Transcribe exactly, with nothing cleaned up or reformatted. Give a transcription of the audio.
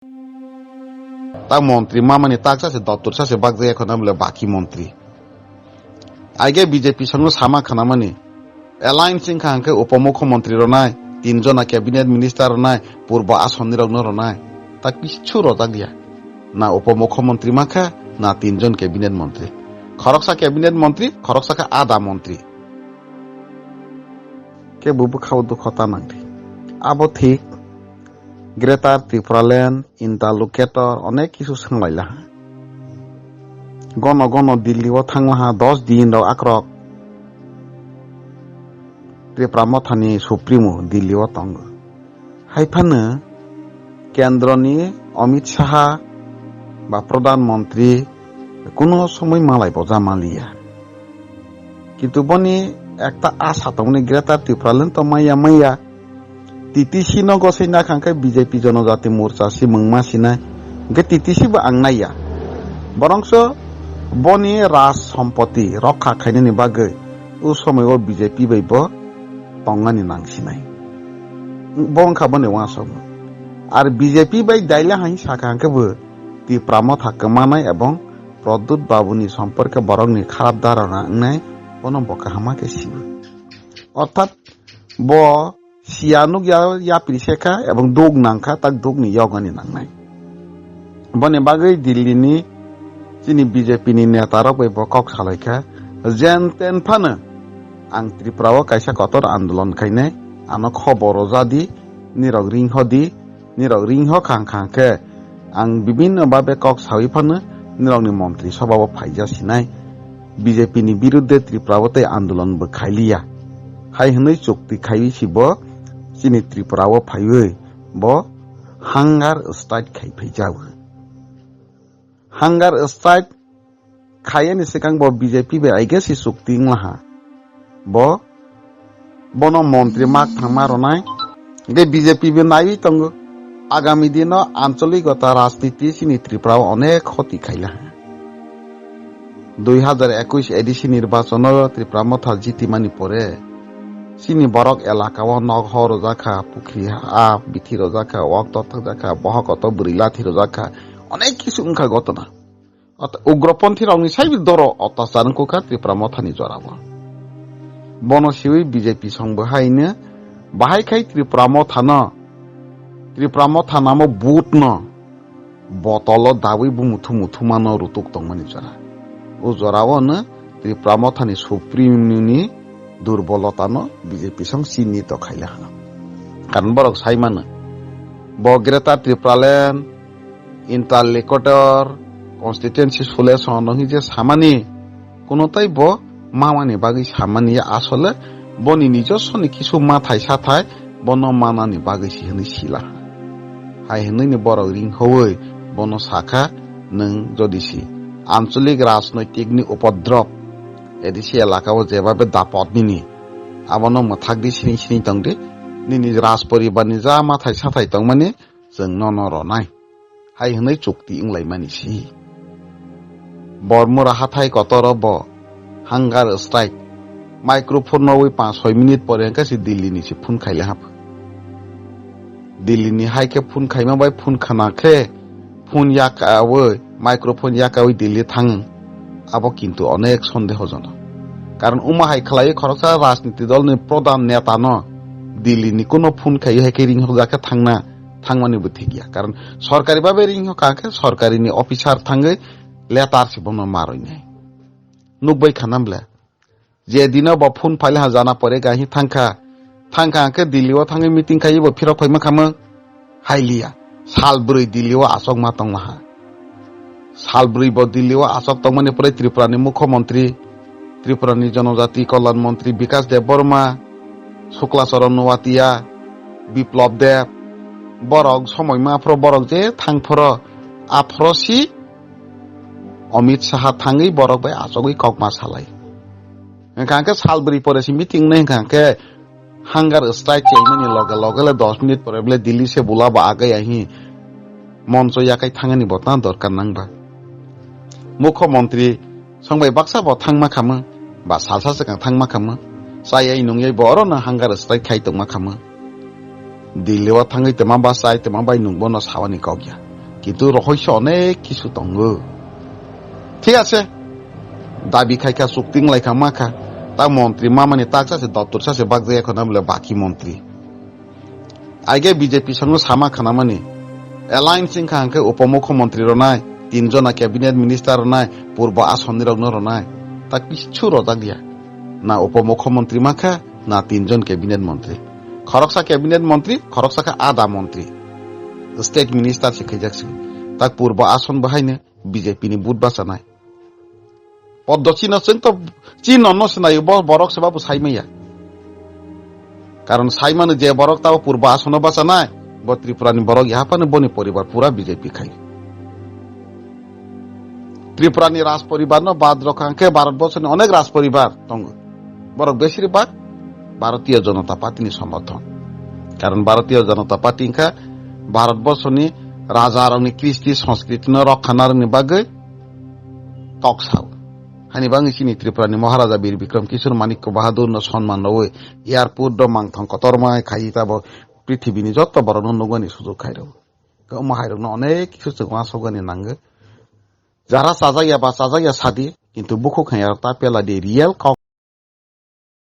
Ta montri mamani taksa se dottor sa se bakjak ya khwna bole baki montri. Aige B J P songno sama khwnamani. Alliance wngkha hwnkhe upomukhyamantri rwnai, tin jona cabinet minister rwnai, purbo asonni rokno rwnai. Ta kichu rojak ya. Na upomukhyamantri mankha, na tin jon cabinet montri. Khoroksa cabinet montri, khoroksa khe ada montri. Khe bo bwkhao dukho ta nangdi. Abo thik. Greater Tipraland, Interlocutor, onek kisu swnglaila. Gono gono Delhi o thangma ha dos din rok akrok. Tripura mothani Supremo Delhi o tongo. Hai phano kendroni Amit Saha ba Pradhan Mantri kuno somoi malai bo ja maliya. Kintu boni ekta asa tongmani Greater Tipraland to maya maya. T T C no gosai nakha khe B J P Jonojati Morcha si mungma sinai. Hwnkhe T T C bo ang naiya. Borongso boni raj sompoti rokha khainani bagwi o somoi o B J P bai bo tongmani nang sinai. Bo wngkha boni uansukmung. Ar B J P bai daila hai sakha hwnkhe bo Tipra Motha kwmanai ebong Pradyut Babuni somporke borokni kharap dharana wngnai, bono bo kahama khe sibo. Orthat bo siya nukya yapri sekha ebong duk nangkha, tak dukni yogani nangnai. Boni bagwi Delhi ni chini B J P ni neta rok bai bo kok salaikha, jen ten phano ang Tripura o kaisa kotor andolon khainai, ano khobor rwjadi, nirok ring hodi, nirok ring ho khang khang khe ang bibinno babe kok sawi phano nirokni montri sobha o phaija sinai. B J P ni birudde Tripura o tei andolon bo khailiya. Hai hwnwi chukti khaiwi si bo chini Tripura o phaiwi bo hunger strike khai phaijago. Hunger strike khaiyani swkang bo B J P bai I guess si chukti wnglaha. Bo bono montri mak thangma rwnai. Hwnkhe B J P bo naiwi tongo. Agami dino ancholik gota rajniti chini Tripura o onek khoti khaila. Dui hazar ekush A D C nirbachono Tripura Motha jitimani pore chini borok elaka o nok ho rwjakha, pukhri ha bithi rwjakha, wak tok thakjakha, bohok kotor bwrwi lathi rwjakha, onek kisu wngkha gotona. Ot-, ugroponthi rokni saibi doro otachar wngkha Tripura Mothani jorao. Bono siwi B J P songbo haino bahai khai Tripura Mothano, Tripura Motha namo butno botolo dawi bo muthu muthu mano rutuk tongmani jora. O jorao no Tripura Mothani Supreme ni durbolotano B J P song sinito khaila hano. Karon borok sai mano. Bo Greater Tipraland, Interlocutor, Constituency Solution no hwnwi je samani, kuno tai bo mamani bagwi samani ya, asole boni nijoswoni kisu mathai sathai bono manani bagwi si hwnwi sila. Hai hwnwi ni borok ring howi bono sakha, nwng jodi si ancholik rajnoitik ni upodrop A D C elaka o jeba be dapot nini, abono mwthak di siring siring tong di, nini raj poribar ni ja mathai sathai tongmani chwng nono ronai. Hai hwnwi chukti wnglaimani si. Bormura hathai kotoro bo hunger strike. Microphone rogwi panch soi minute pore hwnkhe si Delhi ni si phone khaile hap. Delhi ni hai khe phone khaima bai phone khna khe phone yakawi, microphone yakawi Delhi thang. Abo kintu onek sondehojonok. Karon wngma hai khlaiwi khoroksa rajniti dol ni prodhan neta no Delhi ni kuno phone khaiwi hai khe ring hokjak khe thangna thangmani bo thik ya. Karon sorkari babe ring hokha khe sorkari ni officer thangwi letter se bono marwi nai. Nukbai khana bwle. Je dino bo phone phaile ha jana pore gahi thangkha. Thangkha khe Delhi o thangwi meeting khai bo phirok phaima khamang. Hailiya. Sal bwrwi Delhi o asok ma tongma ha. Sal bwrwi bo Delhi o asok tongmani pore Tripura ni Mukhyamantri, Tripura ni Jonojati Kalyan Mantri Bikas Deb Barma, Sukla Charan Noatia, Biplab Deb, borok somoi ma phro borok je thang phro, aphro si Amit Saha thangwi borok bai achogwi kokma salai. Hwnkha khe sal bwrwi pore si meeting nai hwnkha khe hunger strike chaimani loge loge le dos minute pore bole Delhi se bula ba agai ahi moncho yakai thangani bo ta dorkar nang ba. Mukhyamantri song bai baksa bo thangma khamang ba salsa swkang thangma khamang. Chayai nungyai bo oro no hunger strike khai tongma khamang. Delhi o thangwi tongma ba chai tongma bai nung bono sawani kok ya. Kintu rohoi se onek kisu tongo. Thik ase, dabi khai kha, chukti wng lai kha, ma kha. Ta montri ma mani tak sa se, doptor sa se, bak jaya khona bole baki montri. Aige B J P sango sama khana mani. Alliance wng kha hwnkhe upomukhyamantri rwnai, tin jona cabinet minister rwnai, purbo asonni rokno rwnai. Ta kichu rojak ya. Na upomukhyamantri ma kha, na tin jon cabinet montri. Khoroksa cabinet montri, khoroksa kha ada montri. State minister se khaijak se. Tak purbo ason bahaino B J P ni but bachanai. Poddo chino chwng to chino no sinayo, bo borok se babu sai maya. Karon sai mano je borok tabo purbo asono bachanai, bo Tripura ni borok yaphano boni poribar pura B J P khai. Tripura ni raj poribar no bad rok hwnkhe Bharat borso ni onek raj poribar tongo. Borok besir bak Bharatiya Janata Party ni somorthon. Karon Bharatiya Janata Party wngkha Bharat borso ni raja rok ni kristi sanskriti no rokha narwkni bagwi kok sao. Hani bangwi chini Tripura ni Maharaja Bir Bikram Kishore Manikya Bahadur no sonman rwui airport do mangthang kotorma khai tabo prithibini jotto borok no nukmani sujuk khai rw. Omo hai rok no onek kisu chwng uansukgani nango. Jara chajak ya ba chajak ya sadi, kintu bukhuk hai rok ta pela di real kok.